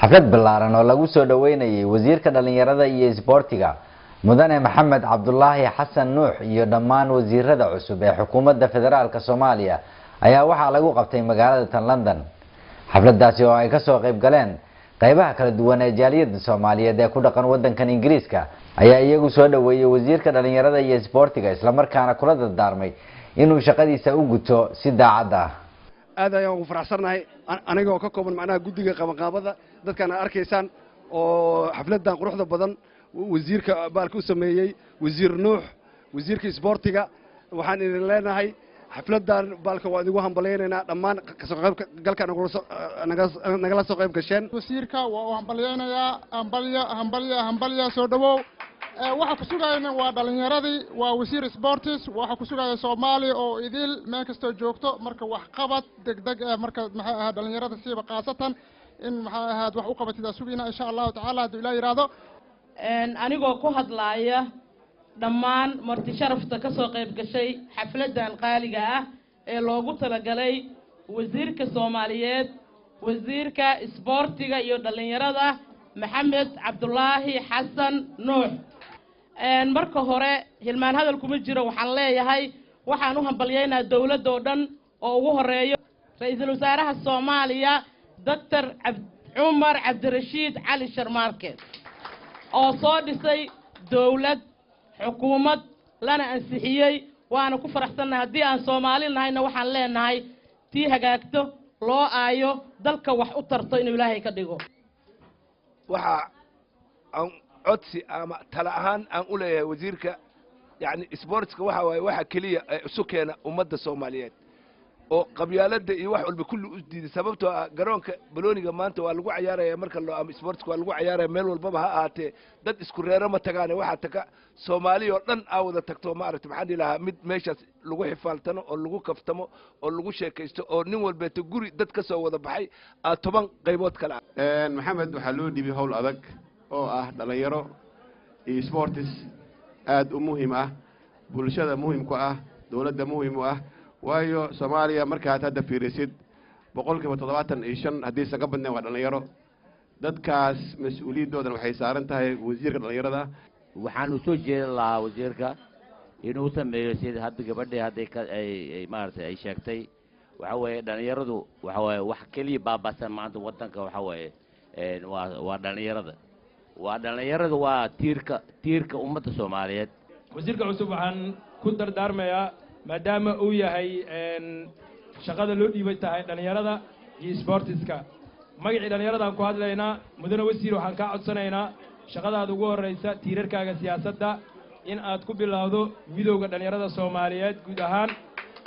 Xaflad ballaaran oo lagu soo dhaweynayay wasiirka dhalinyarada iyo isboortiga, Mudane Maxamed Cabdulaahi Xasan Nuux, iyo dhammaan wasiirada cusub ee xukuumadda federaalka Soomaaliya ayaa waxaa lagu qabtay magaalada tan London. Xafladaasi oo ay kasoo qayb galeen qaybaha kala duwan ee jaaliyadda Soomaaliyeed ee ku dhaqan wadankan Ingiriiska ayaa iyagu soo dhaweeyey wasiirka dhalinyarada iyo isboortiga, islamarkaana kula dardaarmay inuu shaqadiisa u guto si daacad ah. Aad ayaan ugu faraxsannahay, anigoo ka kooban macnaha guddiga qabanqaabada, dadkaan aad arkaysaan oo xafladdan quruxda badan wasiirka baalka u sameeyey, Wasiir Nuux, wasiirka isboortiga. Waxaan idin leenahay xafladdan baalka waa idigu hambalyaynaynaa dhammaan kasoo qaybgalka nagala soo qayb gasheen. Wasiirka waa uu hambalyaynayaa. Hambalya, hambalya, hambalya, soo dhowow. Waxa ku sugayna waa dhalinyaradii, waa wasiir sports. Waxa ku sugaya Soomaaliya oo idil meel kastoo joogto. Marka waxqabad degdeg eh, marka maxay ahayd dhalinyarada siiba khaasatan in maxay ahayd wax u qabatid sugayna, insha Allahu tacaala, hadduu Ilaah yidhaahdo. Anigoo ku hadlaaya dhammaan marti sharafta ka soo qayb gashay xafladdan qaaliga ah ee loogu talagalay wasiirka Soomaaliyeed, wasiirka isboortiga iyo dhallinyarada, Maxamed Cabdulaahi Xasan Nuux, marka hore hilmaan hadal kuma jiro. Waxaan leeyahay waxaan u hambalyaynaa dowladda oo dhan oo ugu horeeyo ra-iisul wasaaraha Soomaaliya, Doctor Cumar Cabdirashiid Cali Sharmaarke, oo soo dhisay dowlad xukuumad lana ansixiyey. Waana ku faraxsannahay haddii aan Soomaali nahayna. Waxaan leenahay tii hagaagto, loo aayo, dalka wax u tarto inuu Ilaahay ka dhigo. Waxaa aan codsi ama tala ahaan aan u leeyahay wasiirka, yacni sportska waxa waaye waxa keliya ee isu keena ummadda Soomaaliyeed oo qabyaaladda iyo wax walba kulli u diiday, sababtoo ah garoonka balooniga maanta waa lagu cayaaraya marka loo ama sportska waa lagu cayaaraya meel walbaba ha ahaatee, dad isku reero ma tagaane, waxaa taga Soomaali oo dhan aa wada tagto. Ma aragta, maxaan dhihi lahaa, mid meeshaas lagu xifaaltano oo lagu kaftamo oo lagu sheekaysto oo nin walbeeto guri dad ka soo wada baxay aa 10 qaybood kale ah. Maxamed waxaa loo dhibay howl adag oo ah dhallinyaro iyo sports, aad u muhiim ah, bulshada muhiim ku ah, dowladda muhiim u ah, waayo Soomaaliya markaad hadda fiirisid 75% haddiisan ka badnayn waa dhallinyaro. Dadkaas mas-uuliyaddoodana waxay saaran tahay wasiirka dhallinyarada. Waxaan u soo jeedin lahaa wasiirka inuu sameeyo sida hadda gabadhii hadday ka ay maaragtay ay sheegtay. Waxa weeye dhallinyaradu waxa weeye wax keliya baabasan maanta waddanka. Waxa weeye waa dhallinyarada, waa dhallinyarada, waa tiirka ummadda Soomaaliyeed. Wasiirka cusub waxaan ku dardaarmayaa, maadaama uu yahay shaqada loo dhiibay tahay dhallinyarada iyo sboortiska, magacii dhallinyaradaan ku hadlaynaa, mudane wasiir, waxaan kaa codsanaynaa shaqadaada ugu horraysa, tiirarkaaga siyaasadda, in aad ku bilowdo midowda dhallinyarada Soomaaliyeed guud ahaan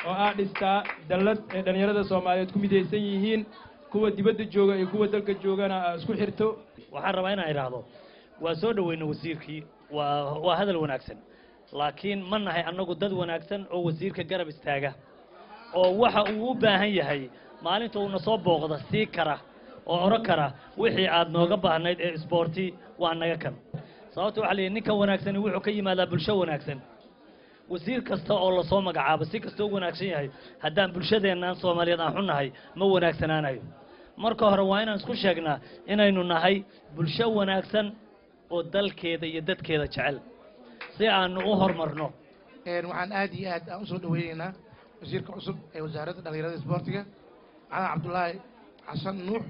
oo aad dhistaa dallad ay dhallinyarada Soomaaliyeed ku midaysan yihiin, kuwa dibadda jooga iyo kuwa dalka joogana aad isku xirto. Waxaan rabaa inaan idhaahdo waa soo dhoweyna wasiirkii, waa hadal wanaagsan, laakiin ma nahay annagu dad wanaagsan oo wasiirka garab istaaga oo waxa uu u baahan yahay maalinta uuna soo booqda sii kara oo odhan kara wixii aad nooga baahnayd ee isboorti waa naga kan? Sababta waxa la yidhi ninka wanaagsani wuxuu ka yimaadaa bulsho wanaagsan. Wasiir kasta oo lasoo magacaabo, si kasta u wanaagsan yahay, haddaan bulshadeennan Soomaaliyeed aan xunnahay, ma wanaagsanaanayo. Marka hore waa inaan isku sheegnaa inaynu nahay bulsho wanaagsan oo dalkeeda iyo dadkeeda jecel si aanu u horumarno. Waxaan aad iyo aad aan usoo dhaweyneynaa wasiirka cusub ee wasaaradda dhalinyarada isboortiga, Maxamed Cabdullaahi Xasan Nuux.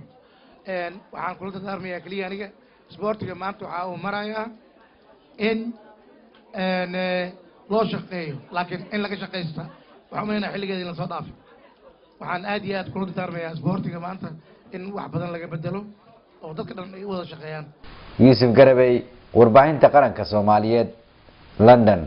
Waxaan kula dardaarmayaa keliya aniga, isboortiga maanta waxaa uu marayaa in loo shaqeeyo, laakiin in laga shaqaysta waxaan umaleynaya xilligeeda in lasoo dhaafay. Waxaan aad iyo aad kula dardaarmayaa isboortiga maanta in wax badan laga bedelo oo dadka dhan ay u wada shaqeeyaan. Yuusuf Garabey, warbaahinta qaranka Soomaaliyeed, London.